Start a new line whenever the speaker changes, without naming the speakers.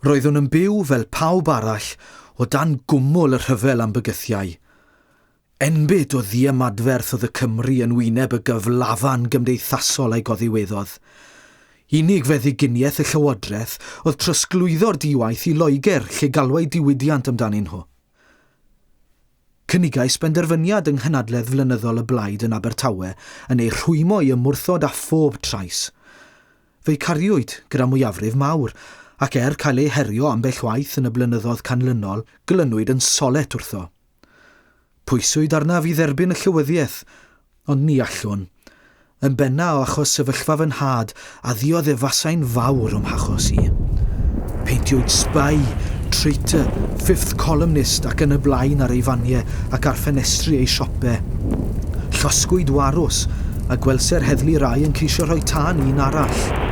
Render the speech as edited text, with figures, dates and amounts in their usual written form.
Roeddwn yn byw fel pawb arall o dan gwmwl y rhyfel am bygythiau. Enbyd o ddiymadferth oedd y Cymry yn wyneb y gyflafan gymdeithasol a'i goddiweddodd. Unig feddyginiaeth y llywodraeth oedd trosglwyddo'r di-waith i Loegr lle galwai diwydiant amdanyn nhw. Cynigais benderfyniad yng nghynadledd flynyddol y Blaid yn Abertawe yn ei rhwymo i ymwrthod â phob trais. Fe'i cariwyd gyda mwyafrif mawr, ac er cael ei herio ambell waith yn y blynyddoedd canlynol, glynwyd yn solet wrtho. Pwyswyd arnaf i dderbyn y llywyddiaeth, ond ni allwn. Yn benna o achos sefyllfa fy nhad, a ddioddefasai'n fawr o'm hachos i. Peintiwyd spy, traitor, fifth columnist ac yn y blaen ar ei fanie ac ar ffenestri ei siope. Llosgwyd warws, a gwelse'r heddlu rai yn ceisio rhoi tân i un arall.